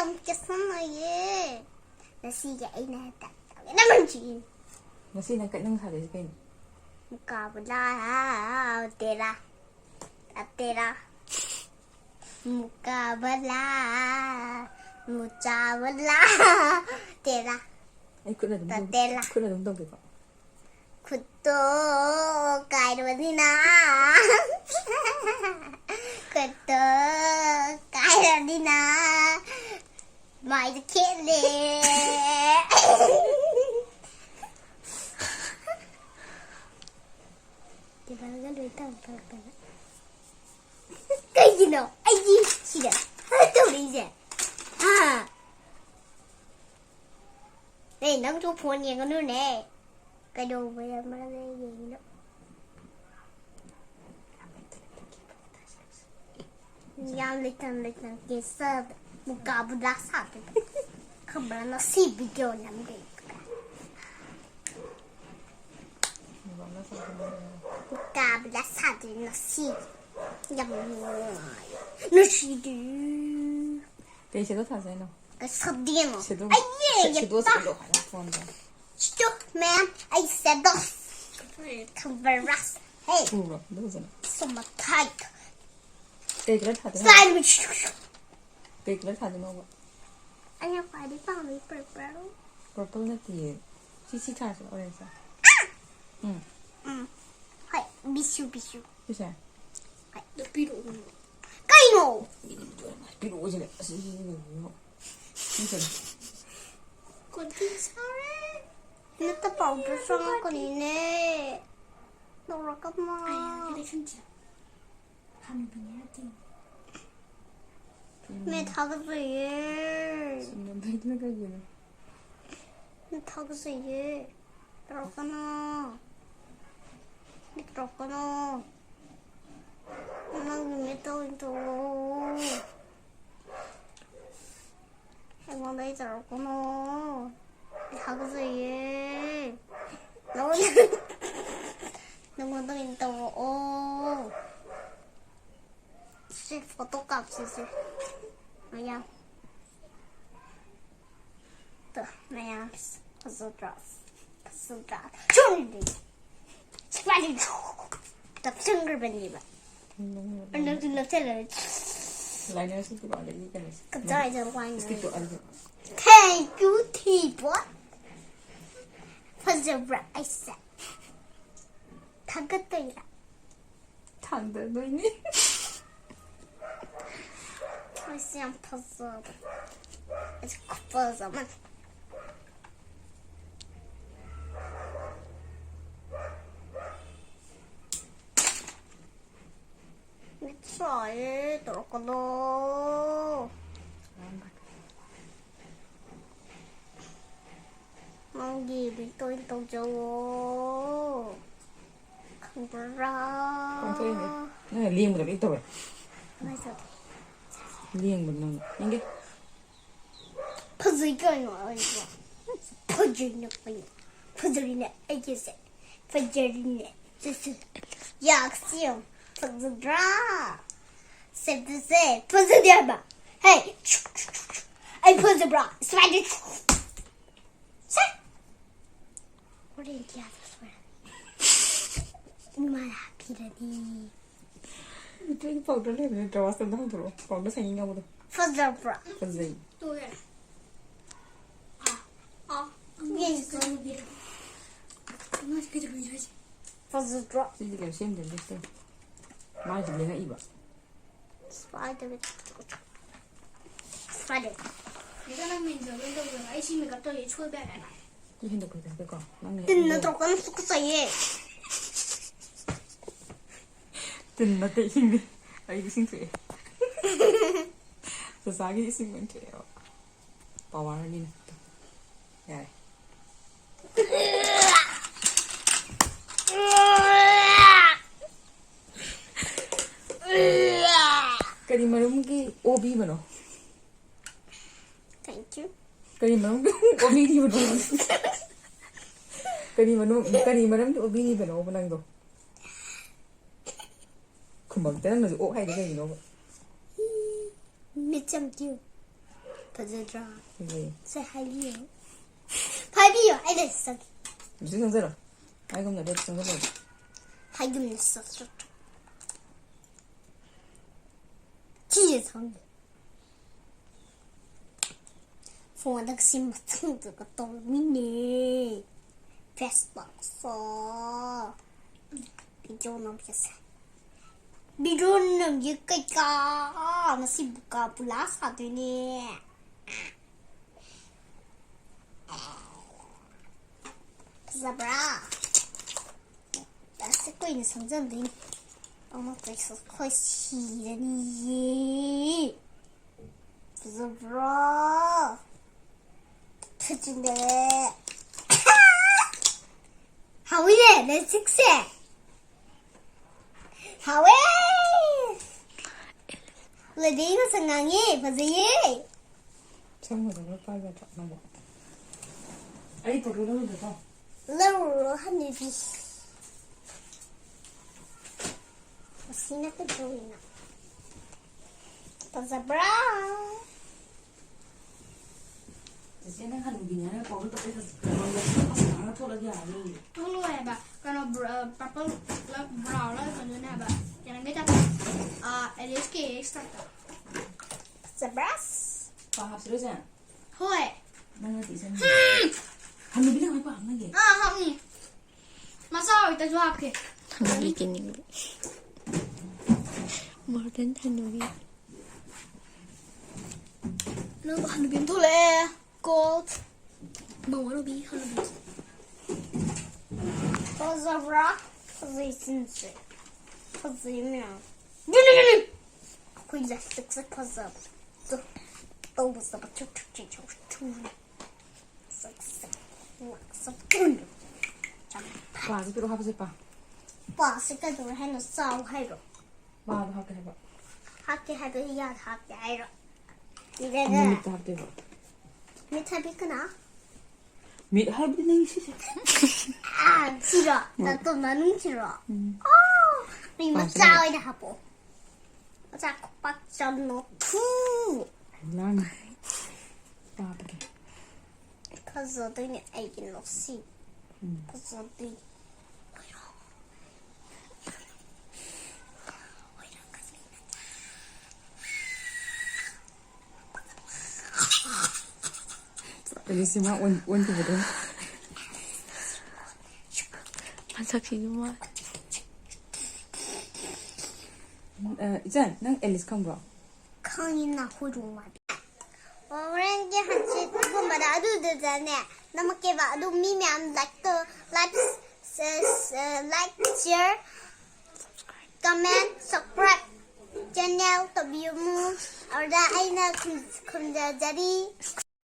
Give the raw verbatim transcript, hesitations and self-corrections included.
ꯌꯥꯝ ꯀꯦꯁꯟꯅꯩꯌꯦ꯫ ꯉꯁꯤꯒꯤ ꯑꯩꯅ ꯍꯦꯛꯇ ꯇꯧꯒꯦ꯫ ꯅꯪ ꯍꯧꯖꯤꯛ ꯉꯁꯤ ꯅꯪ ꯀ-, ꯅꯪ ꯁꯥꯗꯣꯏꯁꯦ ꯀꯩꯅꯣ? ꯃꯨꯀꯥꯕꯂꯥ ꯇꯦꯔꯥ꯫ ꯇꯦꯔꯥ꯫ ꯃꯨꯀꯥꯕꯂꯥ꯫ ꯃꯨꯆꯥꯕꯂꯥ꯫ ꯇꯦꯔꯥ꯫ ꯑꯩ ꯈꯨꯠꯅ ꯑꯗꯨꯝ ꯇꯧꯒꯦ꯫ ꯇꯦꯔꯥ꯫ ꯈꯨꯠꯅ ꯑꯗꯨꯝ ꯇꯧꯒꯦꯀꯣ꯫ ꯈꯨꯠꯇꯣ ꯀꯥꯏꯔꯕꯅꯤꯅ꯫ ꯈꯨꯠꯇꯣ ꯀꯥꯏꯔꯕꯅꯤꯅ꯫ ꯃꯥꯏꯗ ꯈꯦꯠꯂꯦ꯫ ꯇꯦꯕꯜꯒ ꯂꯣꯏ ꯇꯧꯊꯣꯛꯇꯅ꯫ ꯀꯩꯒꯤꯅꯣ ꯑꯩꯒꯤ ꯁꯤꯗ ꯇꯧꯔꯛꯏꯁꯦ? ꯍꯥ? ꯑꯦ, ꯅꯪꯁꯨ ꯐꯣꯟ ꯌꯦꯡꯒꯅꯨꯅꯦ꯫ ꯀꯩꯗꯧꯕ ꯌꯥꯝ ꯃꯔꯝ ꯌꯦꯡꯉꯤꯅꯣ? ꯌꯥꯝ ꯂꯩꯇꯅ ꯂꯩꯇꯅ ꯀꯦꯁꯇ ꯃꯨꯀꯥꯕꯨ ꯂꯥꯛ ꯁꯥꯗꯣꯏꯕ꯫ ꯈꯪꯕ꯭ꯔꯥ? ꯉꯁꯤ ꯚꯤꯗꯤꯑꯣ ꯅꯝꯗꯣꯏꯕ꯫ ꯃꯨꯀꯥꯕꯨ ꯂꯥꯛ ꯁꯥꯗꯣꯏꯕ ꯉꯁꯤ꯫ ꯌꯥꯝ ꯅꯨꯡꯉꯥꯏ꯫ ꯅꯨꯡꯁꯤꯗꯤ꯫ ꯀꯩ ꯁꯦꯗꯣ ꯊꯥꯖꯦ ꯍꯥꯏꯅꯣ? ꯀꯩ ꯁꯦꯗꯣꯅꯣ? ꯁꯦꯗꯣ-, ꯑꯩ ꯌꯦꯡꯒꯦ ꯁꯦꯗꯣ ꯇ-, ꯁꯦꯗꯣ ꯍꯥꯏꯅ ꯐꯣꯟꯗ꯫ Stop, man. ꯑꯩ ꯁꯦꯗꯣ꯫ ꯈꯪꯕ꯭ꯔꯥ? Hey. ꯎꯕ꯭ꯔꯣ? ꯑꯗꯨ ꯐꯖꯅ꯫ ꯁꯨꯝꯃ ꯊꯥꯏ꯫ ꯀꯩ ꯀꯂꯔ ꯊꯥꯗꯣꯏꯅꯣ? Slime. ꯀꯩ ꯀꯂꯔ ꯊꯥꯗꯣꯏꯅꯣꯕ? ꯑꯩꯅ ꯈ꯭ꯋꯥꯏꯗꯒꯤ ꯄꯥꯝꯕꯗꯤ purple꯫ Purple ꯅꯠꯇꯤꯌꯦ꯫ ꯁꯤ, ꯁꯤ ꯊꯥꯔꯁꯤ, orange ꯇ꯫ ꯎꯝ꯫ ꯎꯝ꯫ ꯍꯣꯏ, ꯕꯤꯁꯨ, ꯕꯤꯁꯨ꯫ ꯁꯤꯁꯦ? ꯍꯣꯏ꯫ ꯑꯗꯨ ꯄꯤꯔꯛꯑꯣ꯫ ꯀꯩꯅꯣ? ꯄꯤꯔꯛꯑꯣ ꯁꯤꯅꯦ꯫ ꯑꯁꯤ, ꯁꯤ, ꯁꯤ, ꯁꯤ, ꯁꯤ꯫ ꯁꯤꯁꯦ꯫ ꯀꯣꯟꯇꯤ ꯁꯥꯔꯦ꯫ ꯅꯠꯇ powder ꯆꯪꯉꯛꯀꯅꯤꯅꯦ꯫ ꯇꯧꯔꯛꯀꯅꯣ꯫ ꯑꯩ ꯍꯥꯏꯔꯒꯦ, ꯁꯨꯝ ꯆꯦ꯫ ꯍꯅꯨꯕꯤꯅꯦ ꯅꯠꯇꯦ꯫ ꯃꯦ ꯊꯥꯒꯠꯆꯩꯌꯦ꯫ ꯁꯨꯝ ꯅꯝꯕꯩꯗꯨꯅ ꯀꯩꯒꯤꯅꯣ? ꯃꯦ ꯊꯥꯒꯠꯆꯩꯌꯦ꯫ ꯇꯧꯔꯛꯀꯅꯣ꯫ ꯃꯦ ꯇꯧꯔꯛꯀꯅꯣ꯫ ꯅꯪꯒꯤ ꯃꯤꯠꯇ ꯑꯣꯏꯅ ꯇꯧꯔꯣ꯫ ꯑꯩꯉꯣꯟꯗ ꯑꯩ ꯇꯧꯔꯛꯀꯅꯣ꯫ ꯑꯩ ꯍꯥꯒꯠꯆꯩꯌꯦ꯫ ꯅꯉꯣꯟꯗ, ꯅꯉꯣꯟꯗ ꯑꯣꯏꯅ ꯇꯧꯔꯛꯑꯣ꯫ ꯁꯤ ꯐꯣꯇꯣ ꯀꯥꯞꯁꯤꯁꯦ꯫ ꯃꯌꯥꯝ꯫ ꯃꯌꯥꯝ ꯐꯖꯗ꯭ꯔꯣ? ꯐꯖꯗ꯭ꯔꯥ? ꯁꯣꯝꯗꯤ ꯁꯨꯃꯥꯏꯅ ꯅꯞꯁꯤꯟꯈ꯭ꯔꯕꯅꯦꯕ꯫ ꯍꯟꯗꯛꯇꯤ ꯅꯞꯁꯤꯜꯂꯔꯣꯏ꯫ ꯂꯥꯏꯅꯔꯁꯨ ꯄꯤꯔꯛꯑꯣ, ꯑꯗꯒꯤ ꯀꯩꯅꯣꯁꯦ꯫ ꯀꯗꯥꯏꯗ ꯂꯥꯏꯅꯔ? ꯁ꯭ꯇꯤꯛꯇꯣ ꯑꯗꯨ꯫ Thank you, ꯊꯤꯕꯣ꯫ ꯐꯖꯕ꯭ꯔꯥ ꯑꯩꯁꯦ? ꯊꯥꯒꯠꯇꯣꯏꯔꯥ? ꯊꯥꯡꯗꯗꯣꯏꯅꯤ꯫ ꯑꯩꯁꯦ ꯌꯥꯝ ꯐꯖꯕ꯫ ꯑꯩꯁꯦ ꯈꯨꯐꯖ ꯑꯃ꯫ ꯃꯤꯠ ꯁꯥꯏꯌꯦ, ꯇꯧꯔꯛꯀꯅꯣ꯫ ꯅꯪꯒꯤ ꯃꯤꯠꯇ ꯑꯣꯏꯅ ꯇꯧꯖꯧꯋꯣ꯫ ꯈꯪꯕ꯭ꯔꯥ? ꯄꯥꯡꯊꯣꯛꯏꯅꯦ꯫ ꯅꯪꯅ ꯂꯦꯡꯕꯗ ꯂꯣꯏ ꯇꯧꯋꯦ꯫ ꯀꯃꯥꯏꯅ ꯇꯧꯒꯦ? ꯂꯦꯡꯕꯗ ꯅꯪ꯫ ꯌꯦꯡꯒꯦ꯫ ꯐꯖꯩ ꯀꯩꯅꯣ ꯑꯩꯕꯣ꯫ ꯐꯖꯩꯅꯦ ꯀꯩꯅꯣ꯫ ꯐꯖꯔꯤꯅꯦ ꯑꯩꯒꯤꯁꯦ꯫ ꯐꯖꯔꯤꯅꯦ꯫ ꯁꯤꯁꯦ꯫ ꯌꯥꯛꯁꯤ ꯌꯦꯡꯉꯨ꯫ ꯐꯖꯗ꯭ꯔꯥ? ꯁꯦ, ꯁꯦ, ꯁꯦ꯫ ꯐꯖꯗꯦ ꯍꯥꯏꯕ꯫ ꯍꯦ꯫ ꯑꯩ ꯐꯖꯕ꯭ꯔꯥ? ꯁꯨꯃꯥꯏꯅ꯫ ꯁꯦ꯫ ꯍꯣꯔꯦꯟ ꯀꯌꯥꯗ ꯁꯣꯏꯔꯅꯤ? ꯏꯃꯥꯅ ꯍꯥꯞꯄꯤꯔꯅꯤ꯫ ꯅꯠꯇ꯭ꯔꯒ ꯄꯥꯎꯗꯔ ꯂꯩꯕꯅꯦ, ꯗ꯭ꯔꯋꯥꯁꯇ ꯑꯝꯇ ꯍꯪꯗꯣꯔꯛꯑꯣ꯫ ꯄꯥꯎꯗꯔ ꯁꯥꯏꯅꯤꯡ ꯌꯥꯎꯕꯗꯣ꯫ ꯐꯖꯕ꯭ꯔꯥ? ꯐꯖꯩ꯫ ꯇꯣꯛꯑꯦ꯫ ꯑꯥ, ꯑꯥ꯫ ꯌꯦꯡꯁꯤ꯫ ꯐꯖꯗ꯭ꯔꯣ? ꯁꯤꯗꯤ ꯀꯩꯅꯣ ꯁꯦꯝꯗꯣꯏꯅꯦ, ꯁꯤꯗ꯫ ꯃꯥꯏꯁꯦ ꯂꯦꯡꯉꯛꯏꯕ꯫ Spider-Man. Spider-Man. ꯍꯦꯛꯇ ꯅꯪ ꯃꯤꯡꯁꯦ ꯂꯣꯏ ꯇꯧꯗꯅ ꯑꯩ ꯁꯤ ꯃꯦꯀꯞ ꯇꯧꯔꯤ ꯁꯣꯏꯕ ꯌꯥꯏ ꯀꯥꯏꯅ꯫ ꯁꯤ ꯍꯦꯟꯗꯣꯛꯄꯤꯔꯛꯀꯦꯀꯣ꯫ ꯅꯪꯅ ꯇꯤꯟ ꯅꯠꯇ꯭ꯔꯣ ꯀꯟꯅ ꯇꯨꯀꯠꯆꯩꯌꯦ꯫ ꯇꯤꯟ ꯅꯠꯇꯦ, ꯏꯁꯤꯡꯅꯤ꯫ ꯑꯩ ꯏꯁꯤꯡ ꯊꯣꯛꯑꯦ꯫ ꯆꯆꯥꯒꯤ ꯏꯁꯤꯡ ꯑꯣꯏꯅ ꯊꯣꯛꯑꯦꯕ꯫ ꯄꯋꯥꯔꯅꯤꯅ꯫ ꯌꯥꯔꯦ꯫ ꯀꯔꯤ ꯃꯔꯝꯒꯤ ꯑꯣꯕꯤꯕꯅꯣ? Thank you. ꯀꯔꯤ ꯃꯔꯝꯒꯤ ꯑꯣꯕꯤꯔꯤꯕꯅꯣ? ꯀꯔꯤ ꯃꯔꯝ, ꯀꯔꯤ ꯃꯔꯝꯒꯤ ꯑꯣꯕꯤꯔꯤꯕꯅꯣꯕ ꯅꯪꯗꯣ? ꯈꯨꯝꯃꯛꯇꯦ, ꯅꯪꯅꯁꯨ ꯑꯣꯛ ꯍꯥꯏꯗꯤ ꯀꯩꯒꯤꯅꯣꯕ? ꯃꯤꯆꯝ ꯇ꯭ꯌꯨ꯫ ꯐꯖꯗ꯭ꯔꯥ? ꯐꯖꯩ꯫ ꯁꯦ ꯍꯥꯏꯕꯤꯌꯨ꯫ ꯍꯥꯏꯕꯤꯌꯨ꯫ ꯑꯩ ꯂꯩꯁꯤ ꯆꯪꯒꯦ꯫ ꯍꯧꯖꯤꯛ ꯆꯪꯁꯤꯜꯂꯣ꯫ ꯑꯩꯒꯨꯝꯅ ꯂꯦꯞ ꯆꯪꯁꯤꯜꯂꯣ꯫ ꯍꯥꯏꯒꯨꯝꯅ ꯆꯠ- ꯆꯠ- ꯊꯤꯅ ꯆꯪꯉꯦ꯫ ꯐꯣꯟꯗꯒ ꯁꯤ ꯃꯊꯪꯗꯒ ꯇꯧꯔꯝꯃꯤꯅꯦ꯫ ꯐꯦꯁꯕꯨꯛꯁꯨ꯫ ꯚꯤꯗꯤꯑꯣ ꯅꯝꯒꯦꯁꯦ꯫ ꯚꯤꯗꯤꯑꯣ ꯅꯝꯒꯦ ꯀꯩꯀꯥ꯫ ꯉꯁꯤ ꯕꯨꯀꯥ ꯄꯨꯂꯥ ꯁꯥꯗꯣꯏꯅꯦ꯫ ꯐꯖꯕ꯭ꯔꯥ? ꯑꯁ ꯀꯨꯏꯅ ꯁꯪꯖꯟꯗꯣꯏꯅꯤ꯫ ꯑꯃ ꯀꯩꯁꯨ ꯑꯩꯈꯣꯏ ꯁꯤꯔꯅꯤꯌꯦ꯫ ꯐꯖꯕ꯭ꯔꯣ? ꯐꯖꯅꯦ꯫ ꯍꯥꯎꯏꯅꯦ ꯂꯤꯞꯁꯇꯤꯛꯁꯦ꯫ ꯍꯥꯎꯋꯦ꯫ ꯂꯩꯗꯤ ꯃꯁꯛ ꯉꯥꯡꯉꯦ꯫ ꯐꯖꯩꯌꯦ꯫ ꯁꯝꯒꯗꯕ ꯄꯥꯏꯒꯗ꯭ꯔꯥ ꯅꯪꯕꯣ? ꯑꯩ ꯇꯧꯔꯣ ꯅꯪꯒꯤꯗꯣ꯫ ꯂꯧꯔꯨꯔꯣ ꯍꯅꯨꯕꯤ꯫ ꯑꯁꯤꯅ ꯀꯩꯗꯧꯔꯤꯅꯣ? ꯐꯖꯕ꯭ꯔꯥ? ꯆꯦꯆꯦ ꯅꯪ ꯍꯅꯨꯕꯤꯅꯦ ꯍꯥꯏꯔꯒ ꯄꯥꯎꯗꯔ ꯇꯧꯕꯩ ꯐꯖ-, ꯐꯖꯅ ꯊꯣꯛꯂꯒꯦ ꯍꯥꯏꯔꯒ꯫ ꯊꯣꯛꯂꯣꯏ ꯍꯥꯏꯕ꯫ ꯀꯩꯅꯣ ꯕ꯭ꯔ-, ꯑ, purple ꯂ brown ꯂ ꯀꯩꯅꯣꯅꯦ ꯍꯥꯏꯕ꯫ ꯀꯩꯅꯣꯒꯤ type ꯇ, ꯑ, Alice K X type ꯇ꯫ ꯐꯖꯕ꯭ꯔꯥ? ꯄꯥ ꯍꯥꯞꯁꯤꯔꯣ ꯏꯆꯦ? ꯍꯣꯏ꯫ ꯅꯪ ꯅꯠꯇꯦ ꯏꯆꯟ꯫ ꯍꯅꯨꯕꯤ ꯅꯪ ꯂꯣꯏ ꯄꯥꯝꯅꯒꯦ꯫ ꯑꯥ, ꯍꯥꯞꯅꯤ꯫ ꯃꯆꯥ ꯑꯣꯏꯇꯁꯨ ꯍꯥꯞꯀꯦ꯫ ꯍꯅꯨꯕꯤ ꯀꯤꯅꯤꯡꯕꯤ꯫ Modern ꯍꯅꯨꯕꯤ꯫ ꯅꯪ ꯍꯅꯨꯕꯤ ꯑꯃ ꯊꯣꯛꯂꯛꯑꯦ꯫ Gold꯫ ꯃꯧ ꯍꯅꯨꯕꯤ, ꯍꯅꯨꯕꯤ꯫ ꯐꯖꯕ꯭ꯔꯥ? ꯐꯖꯩ ꯆꯤꯟꯁꯦ꯫ ꯐꯖꯩ ꯃꯌꯥꯝ꯫ ꯅꯤꯛ, ꯅꯤꯛ, ꯅꯤꯛ, ꯅꯤꯛ꯫ ꯑꯩꯈꯣꯏ ꯂꯤꯞꯁꯇꯤꯛꯁꯦ ꯐꯖꯕ꯫ ꯇꯨ, ꯇꯧꯕ ꯆꯠꯄ ꯆꯨ, ꯆꯨ, ꯆꯨ, ꯆꯨ, ꯆꯨ꯫ ꯁꯛ, ꯁꯛ, ꯁꯛ, ꯆꯨ꯫ ꯄꯥꯁꯦ ꯄꯤꯔꯛꯑꯣ ꯍꯥꯞꯄꯁꯦ ꯄꯥ꯫ ꯄꯥꯁꯦ ꯀꯩꯗꯧꯔꯦ ꯍꯥꯏꯅꯣ? ꯆꯥꯎ ꯍꯥꯏꯔꯣ? ꯄꯥꯗꯣ ꯍꯥꯞꯀꯦ ꯍꯥꯏꯕ꯫ ꯍꯥꯞꯀꯦ ꯍꯥꯏꯕ ꯌꯥꯗ ꯍꯥꯞꯀꯦ ꯍꯥꯏꯔꯣ? ꯅꯪ ꯏꯔꯦꯗ꯫ ꯃꯤꯠꯇ ꯍꯥꯞꯇꯣꯏꯕ꯫ ꯃꯤꯠ ꯍꯥꯏꯕꯤ ꯀꯅꯥ? ꯃꯤꯠ ꯍꯥꯏꯕꯗꯤ ꯅꯪ ꯁꯤꯁꯦ꯫ ꯑꯥ, ꯁꯤꯔꯣ? ꯅꯥꯇꯣꯟ ꯃꯅꯨꯡ ꯁꯤꯔꯣ? ꯎꯝ꯫ ꯑꯣ, ꯃꯤ ꯄꯥꯁꯦ ꯃꯆꯥ ꯂꯥꯛꯑꯣ꯫ ꯑꯣꯏꯅ ꯍꯥꯞꯄꯣ꯫ ꯃꯆꯥ ꯈꯨꯄꯥꯛ ꯆꯥꯝꯅꯣ꯫ ꯐꯨ꯫ ꯂꯥꯡꯅꯨ꯫ ꯄꯥꯕꯒꯤ꯫ ꯐꯖꯗꯣꯏꯅꯦ ꯑꯩꯒꯤ ꯅꯨꯡꯁꯤ꯫ ꯎꯝ꯫ ꯐꯖꯗꯣꯏꯅꯦ꯫ ꯑꯦꯂꯤꯁꯁꯤ ꯃꯥ ꯑꯣꯟ ꯑꯣꯟꯈꯤꯕꯗꯣ꯫ ꯃꯁꯛꯁꯤꯁꯨ ꯃꯥ ꯑ, ꯏꯆꯟ, ꯅꯪ ꯑꯦꯂꯤꯁ ꯈꯪꯕ꯭ꯔꯣ? ꯈꯪꯉꯤꯅ ꯍꯨꯏꯗꯣꯡ ꯃꯥꯜꯂꯤ꯫ ꯍꯣꯔꯦꯟꯒꯤ ꯍꯪꯆꯤꯠꯒꯨꯝꯕꯗ ꯑꯗꯨꯗꯨꯗꯅꯦ ꯅꯝꯃꯛꯀꯦꯕ꯫ ꯑꯗꯨ ꯃꯤ ꯃꯌꯥꯝ ꯂꯥꯏꯛꯇꯣ, ꯂꯥꯏꯛ, ꯂꯥꯏꯛ, ꯁꯤꯌꯔ, ꯀꯃꯦꯟ, ꯁꯕꯁꯀ꯭ꯔꯥꯏꯕ, ꯆꯦꯅꯦꯜ ꯇꯧꯕꯤꯌꯨꯃꯨ꯫ ꯑꯗꯨꯗ ꯑꯩꯅ ꯈꯨꯝ- ꯈꯨꯝꯖꯖꯔꯤ꯫